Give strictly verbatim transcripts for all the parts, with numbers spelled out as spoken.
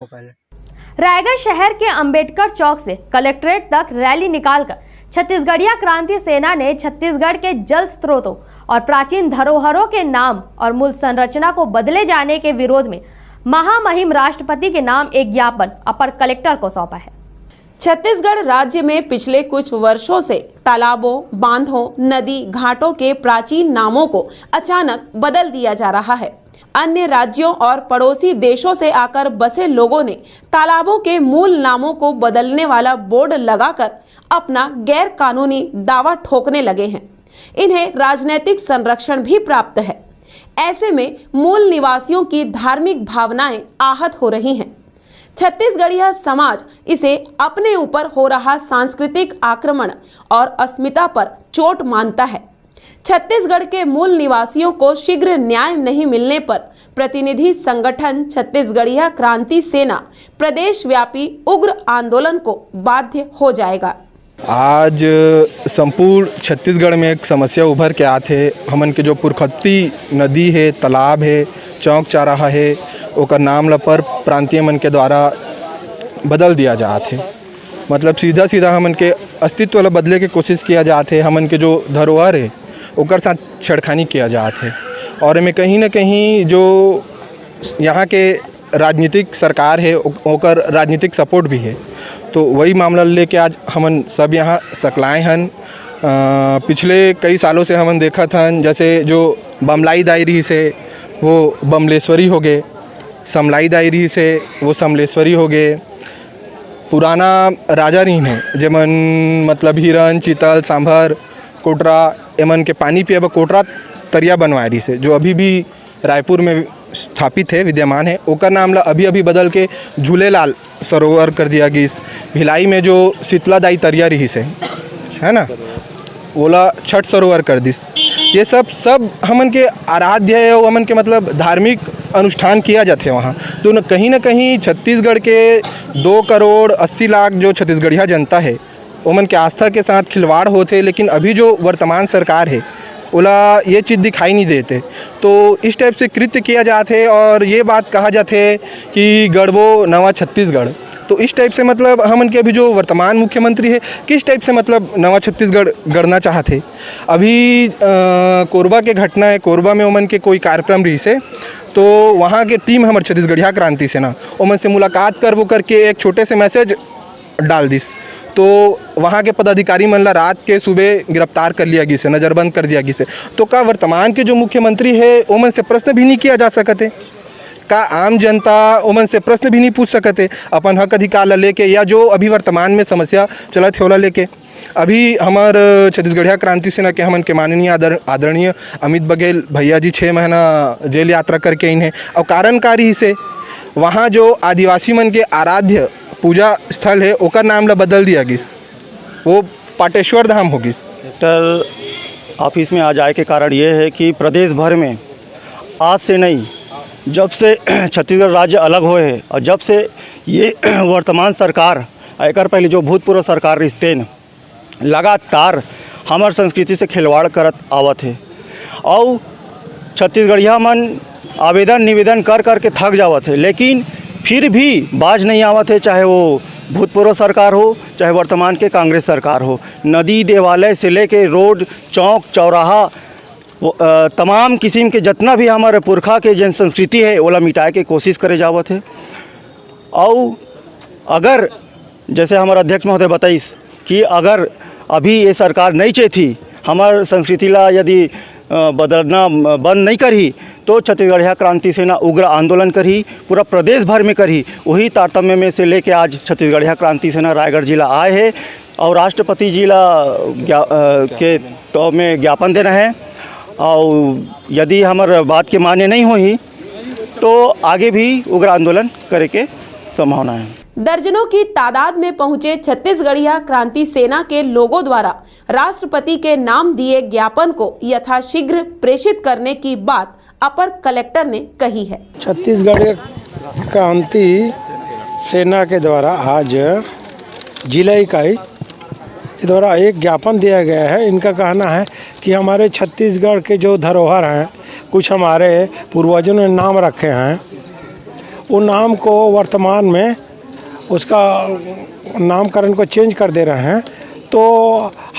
रायगढ़ शहर के अंबेडकर चौक से कलेक्ट्रेट तक रैली निकालकर छत्तीसगढ़िया क्रांति सेना ने छत्तीसगढ़ के जल स्रोतों और प्राचीन धरोहरों के नाम और मूल संरचना को बदले जाने के विरोध में महामहिम राष्ट्रपति के नाम एक ज्ञापन अपर कलेक्टर को सौंपा है। छत्तीसगढ़ राज्य में पिछले कुछ वर्षों से तालाबों, बांधों, नदी, घाटों के प्राचीन नामों को अचानक बदल दिया जा रहा है। अन्य राज्यों और पड़ोसी देशों से आकर बसे लोगों ने तालाबों के मूल नामों को बदलने वाला बोर्ड लगाकर अपना गैर कानूनी दावा ठोकने लगे हैं। इन्हें राजनैतिक संरक्षण भी प्राप्त है। ऐसे में मूल निवासियों की धार्मिक भावनाएं आहत हो रही हैं। छत्तीसगढ़िया समाज इसे अपने ऊपर हो रहा सांस्कृतिक आक्रमण और अस्मिता पर चोट मानता है। छत्तीसगढ़ के मूल निवासियों को शीघ्र न्याय नहीं मिलने पर प्रतिनिधि संगठन छत्तीसगढ़िया क्रांति सेना प्रदेशव्यापी उग्र आंदोलन को बाध्य हो जाएगा। आज संपूर्ण छत्तीसगढ़ में एक समस्या उभर के आत हे। हमन के जो पुरखत्ती नदी हे, तालाब हे, चौक चौराहा हे, ओकर नाम ल पर प्रांतीय मन के द्वारा बदल दिया जात हे। मतलब सीधा सीधा हमन के अस्तित्व ल बदले के कोशिश किया जात हे। हमन के जो धरोहर हे, ओकर साथ छेड़खानी किया जात हे। और एमे कहीं ना कहीं जो यहाँ के राजनीतिक सरकार हे, ओ-, ओकर राजनीतिक सपोर्ट भी हे। तो वही मामला लेके आज हमन सब यहाँ सकलाए हन। अ, पिछले कई सालों से हमन देखत हन, जैसे जो बमलाई दाई रहिस हे, वो बमलेश्वरी हो गे, समलाई दाई रहिस हे, वो समलेश्वरी हो गे। पुराना राजा रहिन हे, जेमन मतलब हिरन, चीतल, सांभर, कोटरा, एमन के पानी पिए बर कोटरा तरिया बनवाए रहिस हे, जो अभी भी रायपुर में स्थापित हे, विद्यमान हे। ओकर नाम ला अभी-अभी बदल के झूलेलाल सरोवर कर दिया गिस। भिलाई में जो शीतला दाई तरिया रहिस हे, है ना, ओला छठ सरोवर कर दिस। ये सब, सब हमन के आराध्य हे, वो हमन के मतलब धार्मिक अनुष्ठान किया जाथे वहाँ। तो न, कहीं ना कहीं छत्तीसगढ़ के दो करोड़ अस्सी लाख जो छत्तीसगढ़िया जनता हे, ओमन के आस्था के साथ खिलवाड़ होथे, लेकिन अभी जो वर्तमान सरकार हे, ओला ये चीज़ दिखाई नहीं देते। तो इस टाइप से कृत्य किया जात हे और ये बात कहा जात हे कि गढ़बो नवा छत्तीसगढ़। तो इस टाइप से मतलब हमन के अभी जो वर्तमान मुख्यमंत्री हे, किस टाइप से मतलब नवा छत्तीसगढ़ गढ़ना चाहत हे। अभी, अ, कोरबा के घटना हे, कोरबा में ओमन के कोई कार्यक्रम रहिस हे, तो वहाँ के टीम हमर छत्तीसगढ़िया क्रांति सेना ओमन से मुलाकात करबो करके एक छोटे से मैसेज डाल दिस। तो वहाँ के पदाधिकारी मन ला रात के सुबह गिरफ्तार कर लिया गिस हे, नजरबंद कर दिया गिस हे। तो का वर्तमान के जो मुख्यमंत्री हे, ओमन से प्रश्न भी नहीं किया जा सकत हे? का आम जनता ओमन से प्रश्न भी नहीं पूछ सकत हे अपन हक अधिकार ला लेके, या जो अभी वर्तमान में समस्या चलत हे ओला लेके? अभी हमर छत्तीसगढ़िया क्रांति सेना के हमन के माननीय आदर-, आदरणीय अमित बघेल भैया जी छः महीना जेल यात्रा करके आइन हे, और कारण का रहिस हे, वहाँ जो आदिवासी मन के आराध्य पूजा स्थल हे, ओकर नाम ला बदल दिया गिस, वो पाटेश्वर धाम हो गिस। कलेक्टर ऑफिस में आ जाए के कारण ये है कि प्रदेश भर में आज से नहीं, जब से छत्तीसगढ़ राज्य अलग होए है और जब से ये वर्तमान सरकार, एकर पहले जो भूतपूर्व सरकार रिहिस तेन लगातार हमर संस्कृति से खिलवाड़ करत आवत हे। अउ छत्तीसगढ़िया मन आवेदन निवेदन कर कर के थक जावत हे, लेकिन फिर भी बाज नहीं आवत हे, चाहे वो भूतपूर्व सरकार हो, चाहे वर्तमान के कांग्रेस सरकार हो। नदी, देवालय से लेके रोड, चौक, चौराहा, वो, अ, तमाम किसिम के जतना भी हमर पुरखा के जेन संस्कृति हे, ओला मिटाए के कोशिश करे जावत हे। अउ अगर, जैसे हमर अध्यक्ष महोदय बताइस कि अगर अभी ये सरकार नहीं चेती, हमर संस्कृति ला यदि, अ, बदलना, अ, बंद नहीं करही, तो छत्तीसगढ़िया क्रांति सेना उग्र आंदोलन करही, पूरा प्रदेश भर में करही। वही तारतम्य में से लेके आज छत्तीसगढ़िया क्रांति सेना रायगढ़ जिला आए हे और राष्ट्रपति जी ला ज्ञा-, अ, के तो में ज्ञापन देना है। और यदि हमर बात के मान्य नहीं होही, तो आगे भी उग्र आंदोलन करे के संभावना है। दर्जनों की तादाद में पहुंचे छत्तीसगढ़िया क्रांति सेना के लोगों द्वारा राष्ट्रपति के नाम दिए ज्ञापन को यथाशीघ्र प्रेषित करने की बात अपर कलेक्टर ने कही है। छत्तीसगढ़ क्रांति सेना के द्वारा आज जिला इकाई के द्वारा एक ज्ञापन दिया गया है। इनका कहना है कि हमारे छत्तीसगढ़ के जो धरोहर हैं, कुछ हमारे पूर्वजों ने नाम रखे हैं, वो नाम को वर्तमान में उसका नामकरण को चेंज कर दे रहे हैं, तो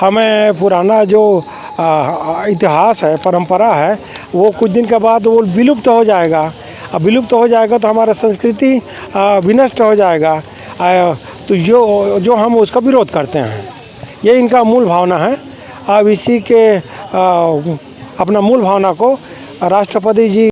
हमें पुराना जो, आ, इतिहास है, परंपरा है, वो कुछ दिन के बाद वो विलुप्त हो जाएगा। अब विलुप्त हो जाएगा तो हमारा संस्कृति, आ, विनष्ट हो जाएगा। आ, तो जो, जो हम उसका विरोध करते हैं, ये इनका मूल भावना है। अब इसी के, आ, अपना मूल भावना को राष्ट्रपति जी